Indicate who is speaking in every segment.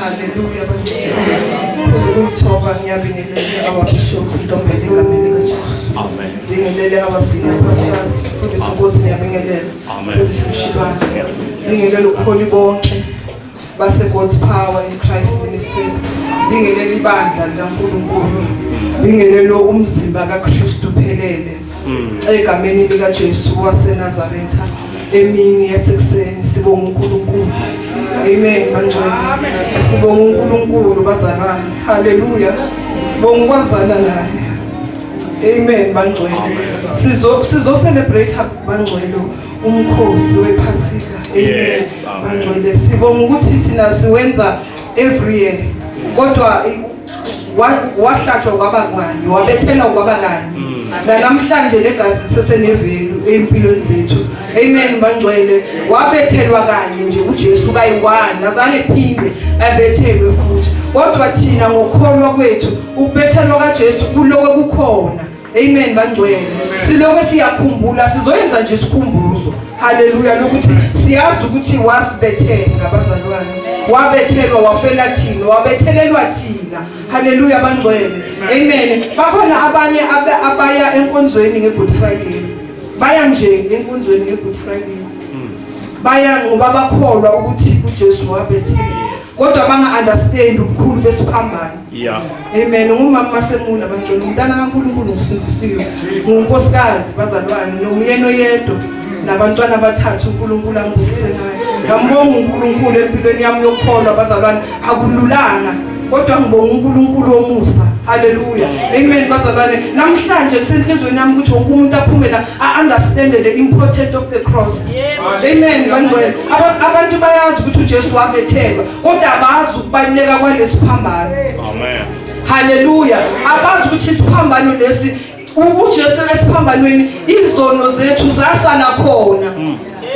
Speaker 1: Haleluya bangcwele. Ngiyabingelela our bishop Ntombela egameni likaJesu.
Speaker 2: Amen.
Speaker 1: Bingelele our senior pastors, mfundisi Nkosi, ngiyabingelela.
Speaker 2: Amen.
Speaker 1: Mfundisi Mshilwane. Bingelele ubuholi bonke base God's Power in Christ Ministries. Bingelele ibandla likaNkulunkulu. Bingelele umzimba kaKristu phelele. Egameni likaJesu waseNazaretha. Emini yasekuseni sibonga uNkulunkulu. Amen bangcwele. Sibonga uNkulunkulu bazalwane. Haleluya. Sibonga ukwazana naye. Amen bangcwele. Sizo celebrate, bangcwele, umkhosi wePhasika. Amen.
Speaker 2: Yes, amen.
Speaker 1: Bangcwele, sibonga ukuthi thina siwenza every year. Kodwa wahlatshwa kwaba kanye, wabethelwa kwaba kanye. Namhlanje legazi lisesene-value empilweni zethu. Amen bangcwele. Wabethelwa kanye nje uJesu kayi-one, azange phinde abethelwe futhi. Kodwa thina ngokukholwa kwethu ukubethelwa kaJesu kuloko kukhona. Amen bangcwele. Siloko siyakhumbula, sizoyenza nje isikhumbuzo. Haleluya, lokuthi siyazi ukuthi wasibethela, abazalwane. Wabethelwa, wafela thina, wabethelelwa thina. Haleluya bangcwele. Amen. Bakhona abanye abaya enkonzweni ngeGood Friday. Baya nje enkonzweni ngeGood Friday. Baya ngoba bakholwa ukuthi uJesu wabethelwa. Kodwa banga understand ubukhulu besiphambano. Amen. Ngumama Masemula bangcwele, umntana kaNkulunkulu, ngisindisiwe. Ngunkosikazi bazalwane, nomyeni oyedwa nabantwana abathathu uNkulunkulu angibusise ngayo. Ngambonga uNkulunkulu empilweni yami yokukholwa bazalwane, akululanga kodwa ngibonga uNkulunkulu womusa. Haleluya. Amen bazalwane. Namhlanje kusenhlizweni yami ukuthi wonke umuntu aphume la a understand the importance of the cross. Amen bangcwele. Abantu bayazi ukuthi uJesu wabethelwa kodwa abazi ukubaluleka kwalesiphambano.
Speaker 2: Amen.
Speaker 1: Haleluya. Abazi ukuthi isiphambano lesi, uJesu esiphambanweni izono zethu zasala khona.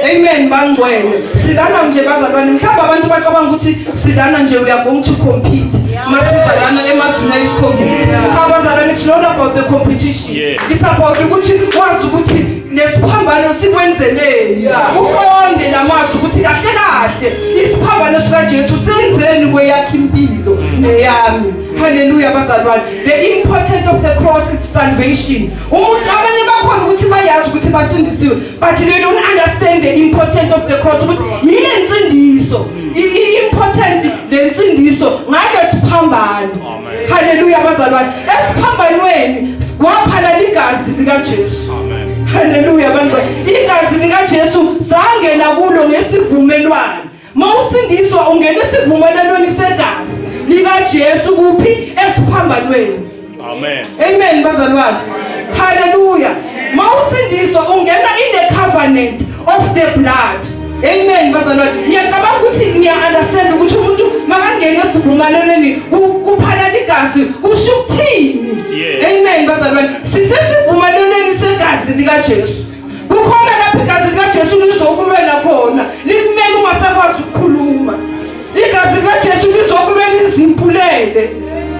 Speaker 1: Amen bangcwele. Silana nje bazalwane, mhlawumbe abantu bacabanga ukuthi silana nje we are going to compete. Masiza lana emazwini ayisikhombisa. Cha bazalwane, it's not about the competition. It's about ukuthi wazi ukuthi lesiphambano sikwenzeleni. Uqonde lamazwi ukuthi kahle kahle isiphambano sikaJesu senzeni kweyakhe impilo neyami. Hallelujah bazalwane. The importance of the cross is salvation. Umuntu abanye bakhona ukuthi bayazi ukuthi basindisiwe but they don't understand the importance of the cross, ukuthi yile nsindiso. I-important le nsindiso ngalesiphambano.
Speaker 2: Amen.
Speaker 1: Hallelujah bazalwane. Esiphambanweni kwaphalala igazi likaJesu.
Speaker 2: Amen.
Speaker 1: Hallelujah bantwana. Igazi likaJesu sangena kulo ngesivumelwano. Mawusindiswa ungena esivumelwaneni segazi likaJesu kuphi? Esiphambanweni.
Speaker 2: Amen.
Speaker 1: Amen bazalwane. Hallelujah. Mawusindiswa ungena in the covenant of the blood. Amen bazalwane. Ngiyacabanga ukuthi ngiya understand ukuthi umuntu makangena esivumelwaneni kuphalala igazi kusho ukuthini. Amen bazalwane. Sisesivumelwaneni segazi likaJesu. Kukhona lapho igazi likaJesu lizokulwela khona, likumele ungasakwazi ukukhuluma. Igazi likaJesu lizokulwela izimpulele.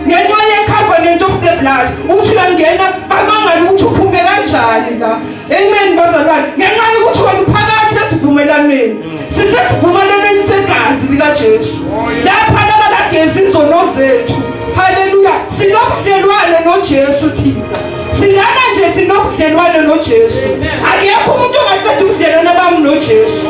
Speaker 1: Ngenxa ye-covenant of the blood, uthi uyangena bamangala ukuthi uphume kanjani la. Amen bazalwane. Ngenxa yokuthi wena uphakathi esivumelwaneni. Sisesivumelwaneni segazi likaJesu. Lapha laba lageza izono zethu. Haleluya. Sinobudlelwane noJesu thina. Silana nje sinobudlelwane noJesu. Akekho umuntu ongaqeda ubudlelwane bami noJesu.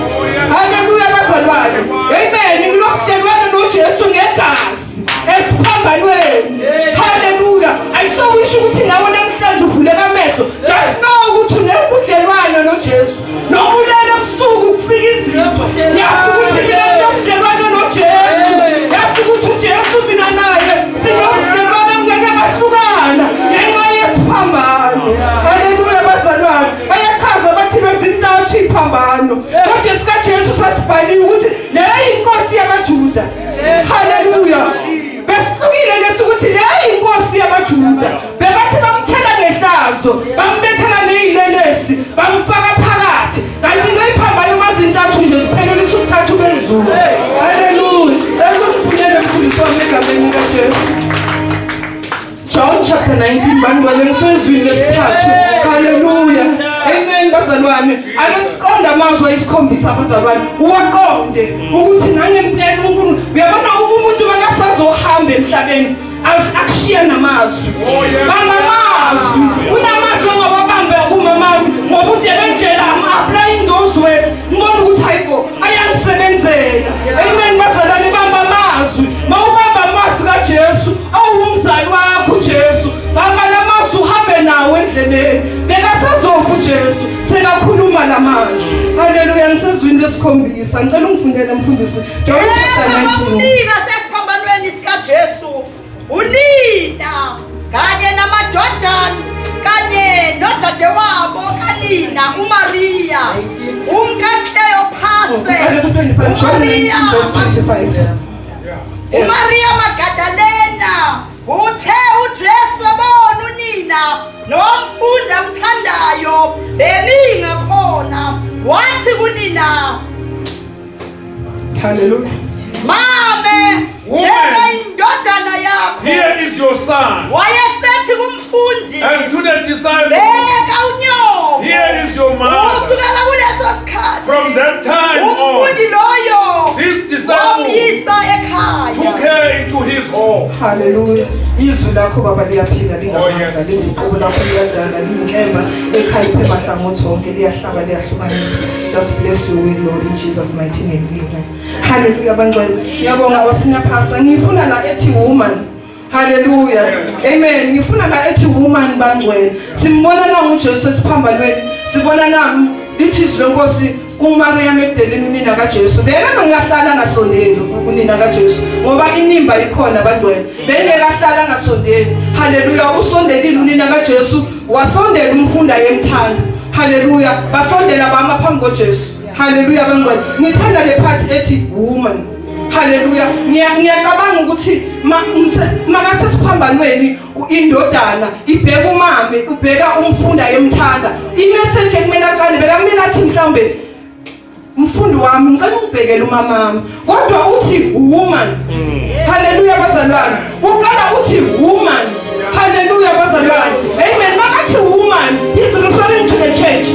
Speaker 1: Haleluya bazalwane. Amen. Nginobudlelwane noJesu ngegazi esiphambanweni. Haleluya. I so wish ukuthi nawe namhlanje uvuleka amehlo. Just know ukuthi unobudlelwane noJesu. Noma ulele ebusuku kufika izinto. Yazi ukuthi mina nginobudlelwane noJesu. Yazi ukuthi uJesu mina naye sinobudlelwane ngeke bahlukana ngenxa yesiphambano. Haleluya bazalwane. Bayachaza bathi bezintathu iphambano. Kodwa sikaJesu sasibhaliwe ukuthi leyo inkosi yamaJuda. Haleluya. Besihlukile lesi ukuthi leyo inkosi yamaJuda. Bebathi bamthela ngehlazo, bambethela nezilelesi, bamfaka phakathi. Kanti lo iphambano mazintathu nje ziphelelisa ubuthathu bezulu. Haleluya. Ezokufunela mfundisi wami egameni likaJesu. John chapter 19 bantwana, ngisezwini lesithathu. Haleluya. Amen bazalwane. Ake siqonde amazwi ayisikhombisa bazalwane. Uwaqonde ukuthi nangempela uNkulunkulu, uyabona, umuntu amazwi.
Speaker 2: Oh, yes.
Speaker 1: Bamba amazwi. Kunamazwi ongawabamba kumamami ngoba ude bendlela I'm applying those words. Ngibona ukuthi hayibo ayangisebenzela. Amen bazalwane, bamba amazwi. Mawubamba amazwi kaJesu, awumzali wakho uJesu. Bamba lamazwi uhambe nawo endleleni. Bekasazofa uJesu sekakhuluma lamazwi. Haleluya, ngisezwini lesikhombisa. Ngicela ungifundele mfundisi. John chapter
Speaker 3: Kepha
Speaker 1: 19.
Speaker 3: kwakunina sesiphambanweni sikaJesu, unina kanye namadodana kanye nodadewabo kanina uMariya, umkaKleyophase,
Speaker 1: Uqale ku-25, John 19 verse 25.
Speaker 3: uMariya Magadalena. Uthe uJesu ebona unina nomfundi amthandayo bemi ngakhona, wathi kunina,
Speaker 1: Hallelujah.
Speaker 3: "Mame,
Speaker 2: Woman.
Speaker 3: bheka indodana yakho."
Speaker 2: Here is your son.
Speaker 3: Wayesethi kumfundi,
Speaker 2: And to the disciple,
Speaker 3: "Bheka unyoko."
Speaker 2: Here is your mother.
Speaker 3: Kusukela kuleso sikhathi,
Speaker 2: From that time on,
Speaker 3: umfundi loyo
Speaker 2: this disciple
Speaker 3: wamyisa ekhaya.
Speaker 2: took her into his home.
Speaker 1: Hallelujah. Izwi lakho baba liyaphila lingamandla,
Speaker 2: Oh, yes.
Speaker 1: lingicebo lakho liyadala liyinkemba ekhayiphe mahlangothi onke, liyahlaba, liyahlukanisa. Just bless your will, Lord, in Jesus' mighty name. Amen. Hallelujah bangcwele. Ngiyabonga wasina pastor. Ngifuna la ethi woman. Hallelujah. Amen. Ngifuna la ethi woman bangcwele. Simbona na nguJesu esiphambanweni. Sibona na lithi izwi lenkosi uMaria Magdalene unina kaJesu. Beka ngingahlala ngasondeli unina kaJesu ngoba inimba ikhona bangcwele. Bengeke ahlala ngasondeli. Hallelujah. Usondelile unina kaJesu, wasondela umfunda yemthanda. Hallelujah. Basondela bama phambi koJesu. Hallelujah bangcwele. Ngithanda le part ethi woman. Hallelujah. Ngiyacabanga ukuthi makasesiphambanweni indodana ibheka umame, ubheka umfunda yemthanda. I-message ekumele aqale bekamele athi mhlawumbe, "Mfundi wami, ngicela ungibhekele umamami," kodwa uthi woman. Haleluya bazalwane. Uqala uthi woman. Haleluya bazalwane. Amen. Makathi woman, he's referring to the church.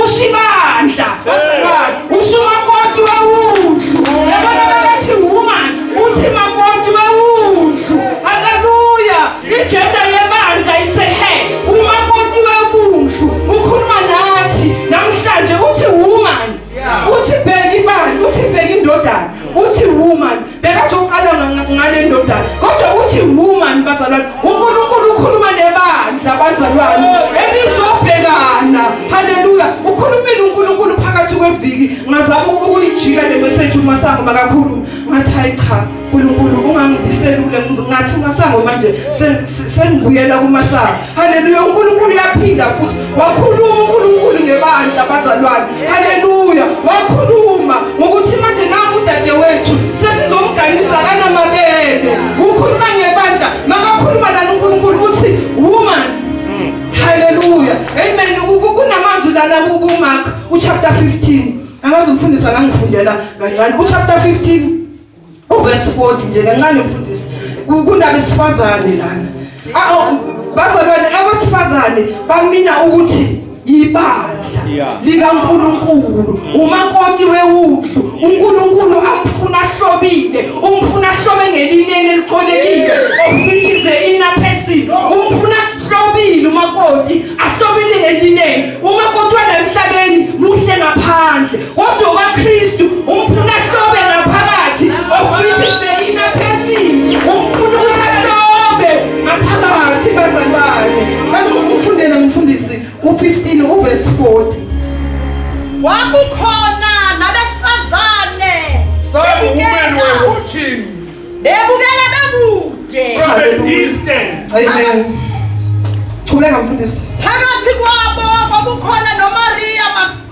Speaker 1: Ushibandla bazalwane, usho umakoti wewundlu. Yabona makathi woman, uthi makoti wewundlu. Haleluya. I-gender yebandla ithe he umakoti wewundlu. Ukhuluma nathi namhlanje, uthi woman. Uthi bheka ibandla, uthi bheka indodana, uthi woman. Bekazoqala ngale ndodana, kodwa uthi woman bazalwane. uNkulunkulu ukhuluma nebandla bazalwane elizobhekana. Haleluya. Ukhulumile uNkulunkulu phakathi kweviki. Ngazama ukuyijika le message uMasango makakhuluma, ngathi hayi cha, uNkulunkulu ungangibiseli kule. Ngathi uMasango manje sengibuyela kuMasango. Haleluya. uNkulunkulu uyaphinda futhi wakhuluma uNkulunkulu ngebandla bazalwane. Haleluya. Wakhuluma ngokuthi manje nangu udadewethu sesizomganisa kanamabele. Ukhuluma ngebandla. Makakhuluma lana uNkulunkulu uthi woman. Haleluya. Amen. Kunamazwi lana kuMark uchapter 15. Angazi umfundisi angangifundela kancane uchapter 15 uverse 40 nje kancane mfundisi. Kunabesifazane lana. Ah, oh, bazalwane, abesifazane bamina ukuthi ibandla likaNkuluNkulu, umakoti wewundlu, uNkulunkulu amfuna ahlobile, umfuna ahlobe ngelineni elicolekile, of which is the inner person. Umfuna ahlobile umakoti, ahlobile ngelineni. Umakoti wala emhlabeni muhle ngaphandle, kodwa kaKristu umfuna ahlobe ngaphakathi, of which is the inner person. Umfuna ukuthi ahlobe ngaphakathi bazalwane. Kanti umfundele mfundisi u15 uverse 40.
Speaker 3: Kwakukhona nabesifazane
Speaker 2: Some women were watching
Speaker 3: bebukela bekude.
Speaker 2: from a distance.
Speaker 1: Amen. Qhubeka mfundisi.
Speaker 3: Phakathi kwabo kwakukhona noMaria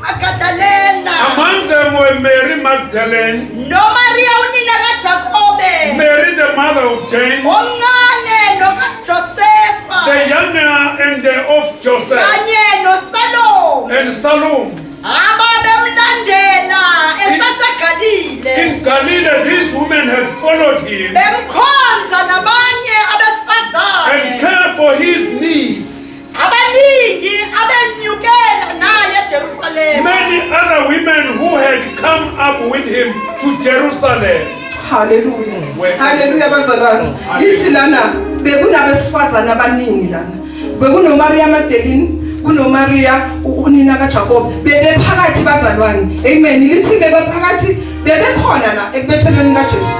Speaker 3: Magadalena,
Speaker 2: Among them were Mary Magdalene,
Speaker 3: noMaria unina kaJakobe
Speaker 2: Mary the mother of James,
Speaker 3: omncane nokaJosefa,
Speaker 2: the younger and the of Joseph,
Speaker 3: kanye noSalome,
Speaker 2: and Salome.
Speaker 3: Ababemlandela esaseGalile,
Speaker 2: In Galilee, these women had followed him
Speaker 3: bemkhonza nabanye
Speaker 2: and
Speaker 3: abesifazane
Speaker 2: cared for his needs.
Speaker 3: Abaningi abenyukela naye eJerusalema.
Speaker 2: Many other women who had come up with him to Jerusalem.
Speaker 1: Haleluya. Haleluya bazalwane. Lithi lana Bekunabesifazane abaningi lana. BekunoMaria Magdalene, kunoMaria unina kaJakob. Bebephakathi bazalwane. Amen. Lithi bebephakathi, bebekhona la ekubethelweni kaJesu.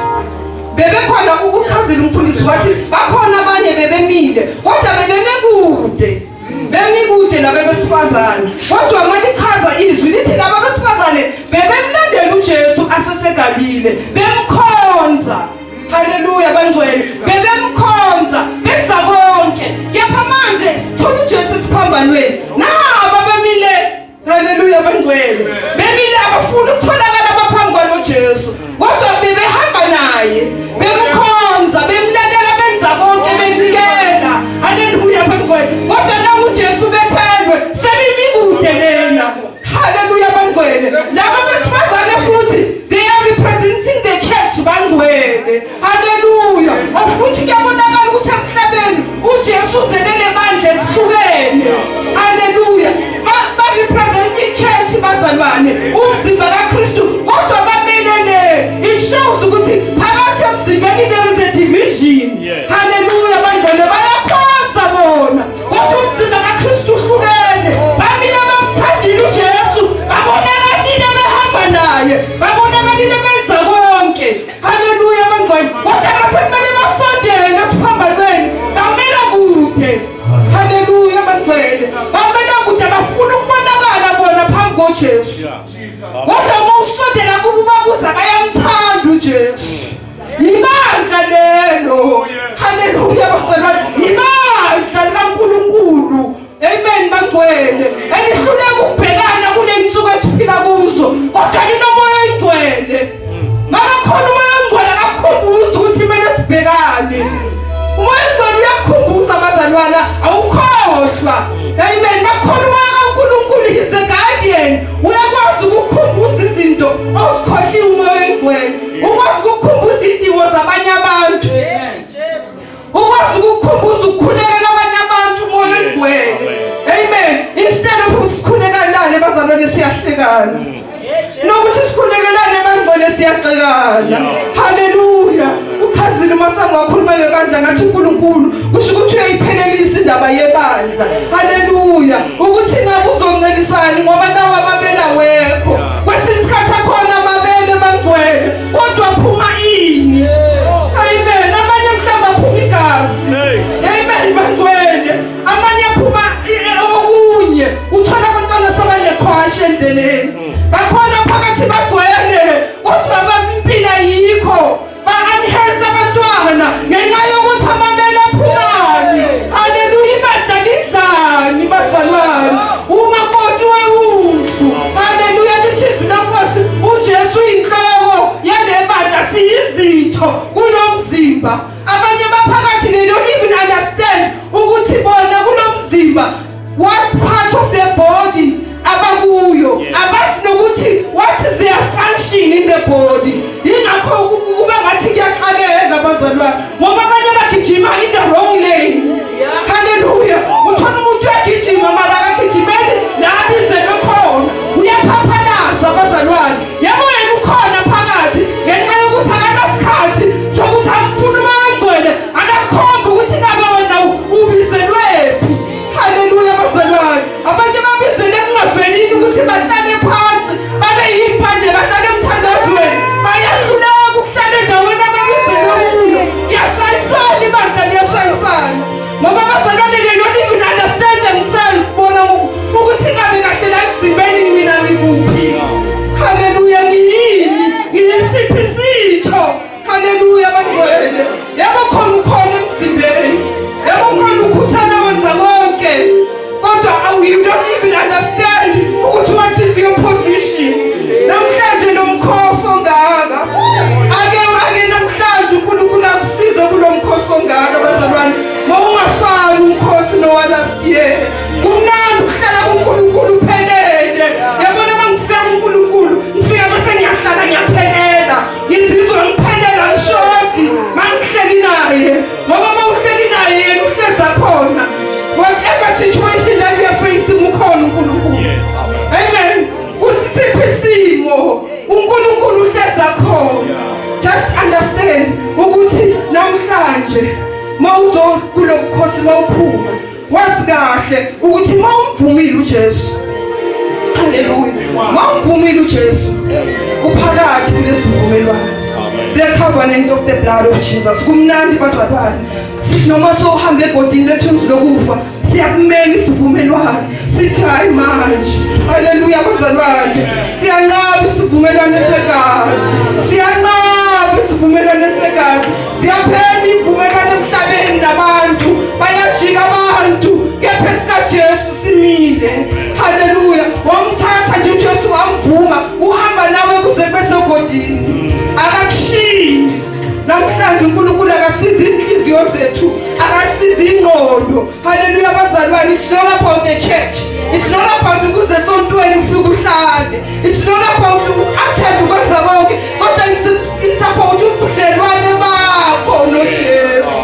Speaker 1: Bebekhona uchazile umfundisi wathi bakhona abanye bebemile kodwa bebeme kude. Bemi kude laba besifazane. Kodwa malichaza izwi lithi laba besifazane bebemlandela uJesu aseseGalile, bemkhonza. Haleluya bangcwele. Bebemkhonza, benza konke. Kepha manje sithola uJesu esiphambanweni. Naba bemile. Haleluya bangcwele. Bemile abafuni ukutholakala baphambi kwalo Jesu. Kodwa bebehamba naye, bemkhonza, bemlalela benza konke benikela. Haleluya bangcwele. Kodwa nangu uJesu bethelwe, sebemi kude lena. Haleluya bangcwele. Laba besifazane futhi they are representing the church bangcwele. Haleluya. Ofuthi kuyabonakala ukuthi emhlabeni uJesu uzele lebandla elihlukene. Haleluya. Ba represent i-church bazalwane, umzimba kaKristu kodwa bamelele. It shows ukuthi phakathi emzimbeni there is a division. Haleluya bangcwele bayakhonza bona. Kodwa umzimba kaKristu uhlukene. Bamile bamthandile uJesu, babonakalile behamba naye, babonakalile benza konke. Haleluya bangcwele. Kodwa mase kumele basondele esiphambanweni, bamela kude. Haleluya bangcwele. Bamela kude bafuna ukubonakala bona phambi koJesu. Kodwa uma usondela kubo babuza bayamthanda uJesu. Ibandla lelo. Haleluya bazalwane. Ibandla likaNkulunkulu. Amen bangcwele. Elihluleka ukubhekana kule nsuku esiphila kuzo. Kodwa linomoya oyingcwele. Makakhona umoya oyingcwele akakukhumbuza ukuthi kumele sibhekane. Umoya oyingcwele uyakukhumbuza bazalwana awukhohlwa. Amen. Makhona umoya kaNkulunkulu is the guardian. Uyakwazi ukukhumbuza izinto ozikhohliwe umoya oyingcwele. Ukwazi ukukhumbuza idingo zabanye abantu. Ukwazi ukukhumbuza ukukhulekela abanye abantu umoya oyingcwele. Amen. Instead of sikhulekelane bazalwane siyahlekana. Nokuthi sikhulekelane bangcwele siyagxekana. Haleluya. Uchazile uMasango wakhuluma ngebandla ngathi uNkulunkulu kusho ukuthi uyayiphelelisa indaba yebandla. Haleluya. Ukuthi ngabe uzoncelisani ngoba nawe amabele awekho. Kwesinye isikhathi akhona amabele bangcwele kodwa phuma ini. Amen. Amanye mhlawumbe aphuma igazi. Amen bangcwele. Amanye aphuma okunye. Uthola abantwana sebanekhwasha endleleni. Bakhona phakathi bagcwele kodwa impilo ayikho. Ba-unhealthy abantwana ngenxa yokuthi amabele aphumani. Haleluya ibandla lidlani bazalwane. Umakoti wewundlu. Haleluya lithi izwi lenkosi uJesu uyinhloko yale bandla siyizitho kulomzimba. Abanye baphakathi they don't even understand ukuthi bona kulomzimba what part of the body abakuyo abazi nokuthi what is their function in the body yingakho kuba ngathi kuyaxakeka bazalwane ngoba abanye bagijima in the wrong lane haleluya uthola umuntu uyagijima mara akagijimeli la abizelwe khona uyaphaphalaza bazalwane yebo yena ukhona phakathi ngenxa yokuthi akanasikhathi sokuthi amfune uma angcwele akakhombi ukuthi uyophuma wazi kahle ukuthi uma umvumile uJesu haleluya uma umvumile uJesu uphakathi kulesivumelwano the covenant of the blood of Jesus kumnandi bazalwane sithi noma sohamba egodini lethunzi lokufa siyakumela isivumelwano sithi hayi manje haleluya bazalwane siyanqaba isivumelwano segazi siyanqaba isivumelwano segazi siyaphela ivumelwano emhlabeni nabantu bayajika abantu kepha esikaJesu simile haleluya wamthatha nje uJesu wamvuma uhamba nawe kuze kube segodini akakushiyi namhlanje uNkulunkulu akasiza inhliziyo zethu akasiza ingqondo haleluya bazalwane it's not about the church it's not about ukuze esontweni ufike uhlale it's not about attend ukwenza konke kodwa it's about ubudlelwane bakho noJesu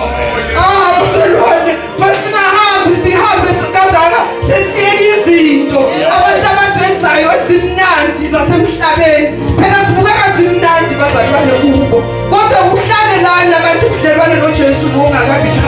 Speaker 1: ah bazalwane masingahambi sihambe kangaka sesiyeke izinto abantu abazenzayo ezimnandi zasemhlabeni phela zibukeka zimnandi bazalwane kubo kodwa uhlale lana kanti ubudlelwane noJesu bungakabi nabo.